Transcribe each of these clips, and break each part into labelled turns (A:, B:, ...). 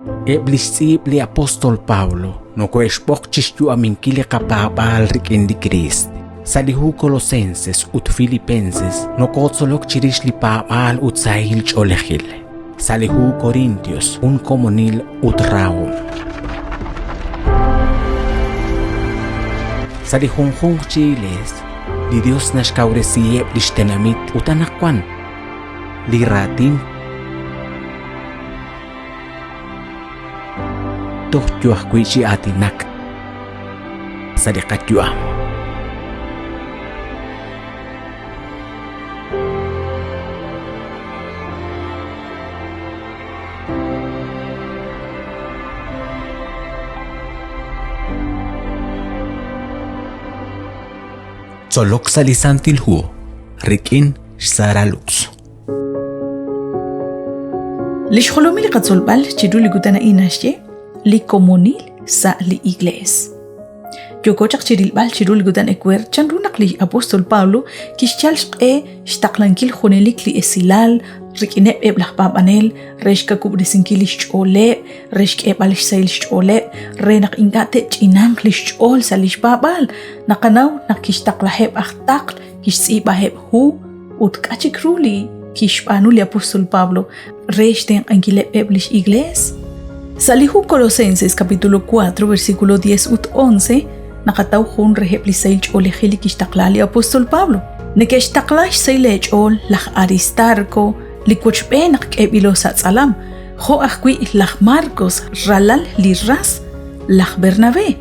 A: Eb' li xtz'iib' li apóstol Pablo nokohe'xb'oq chi xyu'aminkil li qapaab'aal rik'in li Kriist. Sa' li hu Colosenses ut Filipenses nokotzolok chirix li paab'aal ut sahil ch'oolejil. Sa' li hu Corintios jun komonil ut rahom. Sa' li junjunq chi iglees, li Dios naxkawresiheb' lix tenamit ut anaqwan li raatin toj yo ajwi' chi aatinak sa' li qayu'am. Tzolok sa' li Santil Hu rik'in xSara Lux.
B: Li xjolomil li qatzolb'al chiru li kutan a'in naxye li komonil sa' li Iglees. Yooko chaq chirilb'al chiru li kutan ewer chanru naq li apóstol Pablo kixyal xq'e xtaqlankil junelik li esilal rik'ineb' eb' laj paab'anel re xkawub'resinkil li xch'ooleb', re xk'eeb'al xsahil xch'ooleb', re naq ink'a' te'ch'inanq li xch'ool sa' li xpaab'aal. Naqanaw naq kixtaqlaheb' aj taql, kixtz'iib'aheb' hu ut k'a' chik ru li kixb'aanu li apóstol Pablo re xtenq'ankileb' eb' lix iglees? Sa' li hu Colosenses capítulo 4 versículo 10 ut 11 naqataw jun reheb' li sahil ch'oolejil li kixtaqla li apóstol Pablo. Neke'xtaqla xsahil eech'ool laj Aristarco li wochb'een naq k'eeb'ilo sa' tz'alam, jo' ajwi' laj Marcos ralal li ras laj Bernabé.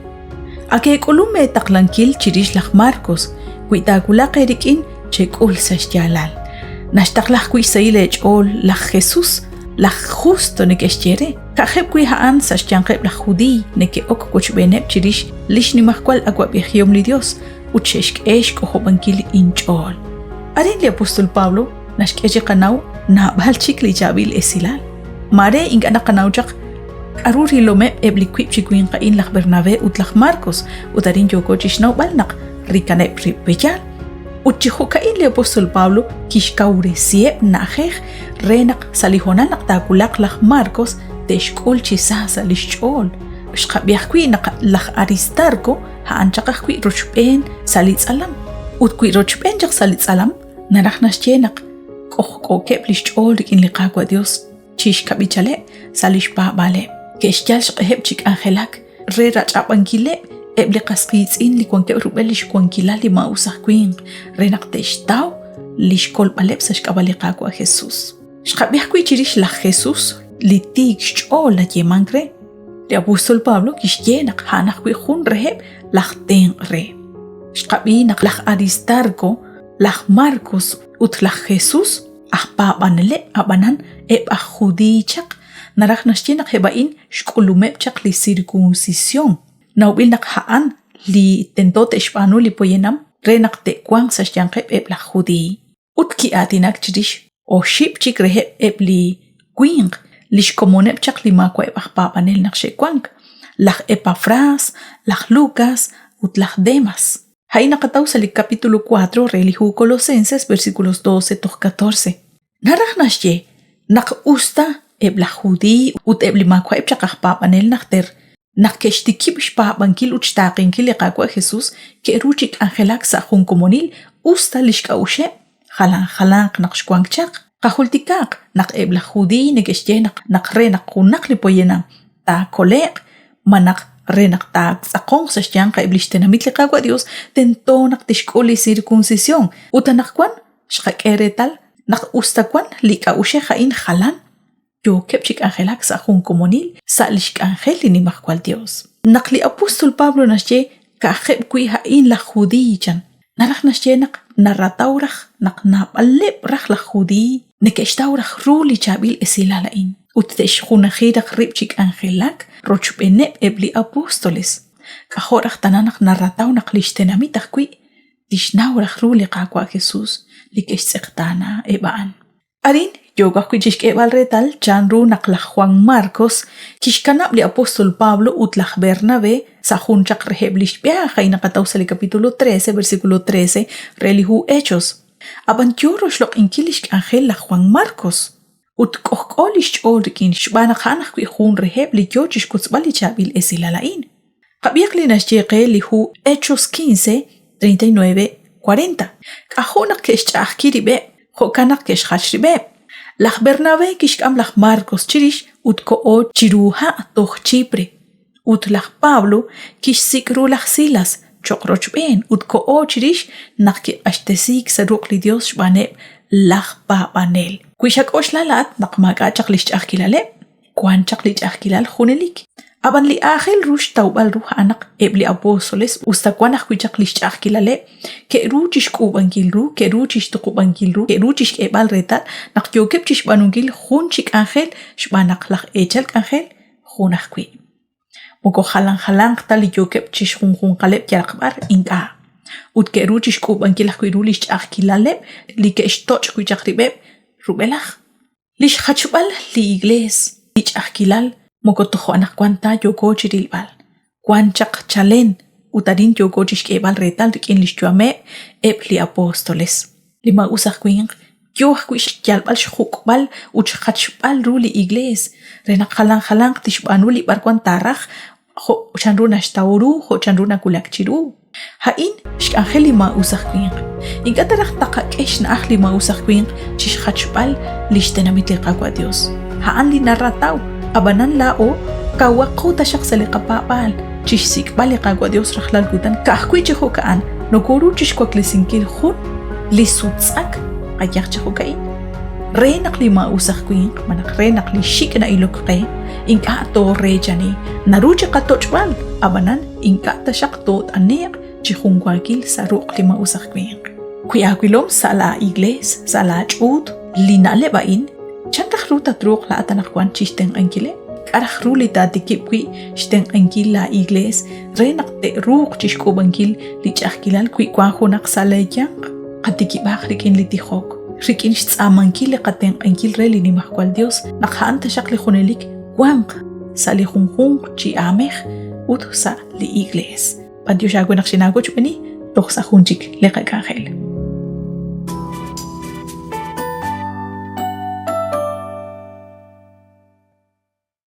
B: Ak eek'ulum eetaqlankil chirix laj Marcos, wi taawulaq eerik'in, chek'ul sa' xyaalal. Naxtaqla ajwi' xsahil eech'ool laj Jesus, laj Justo neke'xye re. Ka'ajeb' wi' a'an sa' xyanqeb' laj Judiiy neke'ok wochb'eeneb' chirix li xnimajwal awab'ejihom li Yos ut xe'xk'e xk'ojob'ankil inch'ool. Arin li apóstol Pablo naxk'e chiqanaw naab'al chik li chaab'il esilal. Maare ink'a' naqanaw chaq K'aru rilomeb' eb' li wiib' chi winq a'in laj Bernabé ut laj Marcos ut arin yooko chi xnawb'al naq rikaneb' rib' peyaal. Ut chi jo'ka'in li apóstol Pablo kixkawresiheb' na'ajej re naq sa' li hoonal naq taawulaq laj Marcos te'xk'ul chi sa sa' li xch'ool. Xqab'i ajwi' naq laj Aristarco a'an chaq ajwi' rochb'een sa' li tz'alam. Ut wi rochb'een chaq sa' li tz'alam, naraj naxye naq k'ojk'ookeb' li xch'ool rik'in li Qaawa' Dios. Chi xkab'ichaleb' sa' li xpaab'aaleb', ke'xyal xq'eheb' chi k'anjelak re rach'ab'ankileb' eb' li qas qiitz'in li wankeb' rub'el li xwankilal li maa'us aj winq re naq te'xtaw li xkolb'aleb' sa' xk'ab'a' li Qaawa' Jesús. Xqab'i ajwi' chirix laj Jesús li tiik xch'ool nayeemank re. Li apóstol Pablo kixye naq a'an ajwi' jun reheb' laj tenq' re. Xqab'i naq laj Aristarco, laj Marcos ut laj Jesús aj paab'aneleb' ab'anan eb' aj judiiy chaq, naraj naxye naq eb' a'in xk'ulumeb' chaq li sirkunsisyon. Nawb'il naq a'an li tento te'xb'aanu li poyanam re naq te'wanq sa' xyanqeb' eb' laj judiiy. Ut ki'aatinak chirix oxib' chik reheb' eb' li winq li xkomoneb' chaq li maawa'eb' aj paab'anel naq xe'wank, laj Epafras, laj Lucas ut laj Demas. A'in naqataw sa' li capítulo 4 re li hu Colosenses, versículos 12 toj 14. Naraj naxye naq usta eb' laj Judiiy ut eb' li maawa'eb' chaq aj paab'anel najter, naq ke'xtikib' xpaab'ankil ut xtaaqenkil li Qaawa' Jesús, ke'ru chi k'anjelak sa' jun komonil usta li xk'a'uxeb' jalan jalanq naq xwank chaq. Qajultikaaq naq eb' laj Judiiy neke'xye naq naq re naq junaq li poyanam taakole'q malaj re naq taatz'aqonq sa' xyanq eb' li xtenamit li Qaawa' Yos, tento naq tixk'ul li sirkunsisyon. Ut anaqwan xqak'e reetal naq usta wank li k'a'uxej a'in jalan, yookeb' chi k'anjelak sa' jun komonil sa' li xk'anjel li Nimajwal Yos. Naq li apóstol Pablo naxye ka'ajeb' wi' a'in laj Judiiy chan, naraj naxye naq narataw raj naq naab'aleb' raj laj Judiiy neke'xtaw raj ru li chaab'il esilal a'in ut te'xjunaji raj rib' chi k'anjelak rochb'eeneb' eb' li apóstoles. K'ajo' raj tana naq narataw naq li xtenamit ajwi' tixnaw raj ru li Qaawa' Jesús li ke'xtz'eqtaana eb' a'an. Arin yook ajwi' chi xk'eeb'al reetal chanru naq laj Juan Marcos kixkanab' li apóstol Pablo ut laj Bernabé sa' jun chaq reheb' li xb'ihaaj a'in naqataw sa' li capítulo 13 versículo 13 re li hu Hechos. Ab'an yo roxloq'inkil li xk'anjel laj Juan Marcos. Ut k'ojk'o li xch'ool rik'in xb'aan naq a'an ajwi' jun reheb' li yoo chixwotzb'al li chaab'il esilal a'in. Qab'ihaq li naxye qe li hu Hechos 15, 39, 40. K'ajo' naq ke'xch'a'ajki rib'eb', jo'kan naq ke'xjach rib'eb'. Laj Bernabé kixk'am laj Marcos chirix ut koho chiru ha' toj Chipre. Ut laj Pablo kixsik' ru laj Silas cho'q rochb'een ut koho chirix naq kiq'axtesiik sa' ruq' li Yos xb'aaneb' laj paab'anel. Wi xak'oxla laa'at naq maak'a' chaq li xch'a'ajkilaleb', wank chaq li ch'a'ajkilal junelik. Ab'an li aajel ru xtawb'al ru a'an naq eb' li apóstoles, usta wank ajwi' chaq li xch'a'ajkilaleb', ke'ru chi xk'uub'ankil ru, ke'ru chi xtuqub'ankil ru, ke'ru chi xk'eeb'al reetal naq yookeb' chi xb'aanunkil jun chi k'anjel xb'aan naq laj eechal k'anjel jun ajwi'. Moko jalan jalanq ta li yookeb' chi xjunjunqaleb' yalaq b'ar, ink'a'. Ut ke'ru chi xk'uub'ankil ajwi' ru li xch'a'ajkilaleb' li ke'xtoch' wi' chaq rib'eb' rub'elaj. Li xjachb'al li Iglees, li ch'a'ajkilal, moko tojo' anaqwan ta yooko chirilb'al. Wan chaq chalen ut arin yooko chixk'eeb'al reetal rik'in lix yu'ameb' eb' li apóstoles. Li maa'us aj winq yoo ajwi' xyalb'al xjuk'b'al ut xjachb'al ru li Iglees re naq jalan jalanq tixb'aanu li b'arwan taaraj jo' chanru naxtaw ru, jo' chanru nawulak chiru. A'in xk'anjel li maa'us aj winq. Ink'a' ta raj taqak'e xna'aj li maa'us aj winq chixjachb'al lix tenamit li Qaawa' Dios. A'an li narataw, ab'anan laa'o kawaqo taxaq sa' li qapaab'aal chixsik'b'al li Qaawa' Dios rajlal kutan, ka'ajwi' chi jo'ka'an nokoru chixwaklesinkil jun li suttz'ak qayaj chi jo'ka'in. Re naq li maa'us aj winq malaj re naq li xik' na'ilok qe ink'a' tooreechani, naru chiqatoch'b'al, ab'anan ink'a' taxaq toot'ane'q chi junwaakil sa' ruq' li maa'us aj winq. Wi aawilom sa' laa iglees, sa' laa ch'uut, li na'leb' a'in, chan raj ru tatruuq laa'at anaqwan chixtenq'ankileb'? K'a' raj ru li taatikib' wi' xtenq'ankil laa iglees re naq te'ruuq chixk'uub'ankil li ch'a'ajkilal wi wank junaq sa' lee yanq? Qatikib'aq rik'in li tijok, rik'in xtz'aamankil li qatenq'ankil re li Nimajwal Dios naq a'an taxaq li junelik wanq sa' li junjunq chi aamej ut sa' li iglees. B'antiox aawe naq xinaawochb'eeni toj sa' jun chik li qak'anjel.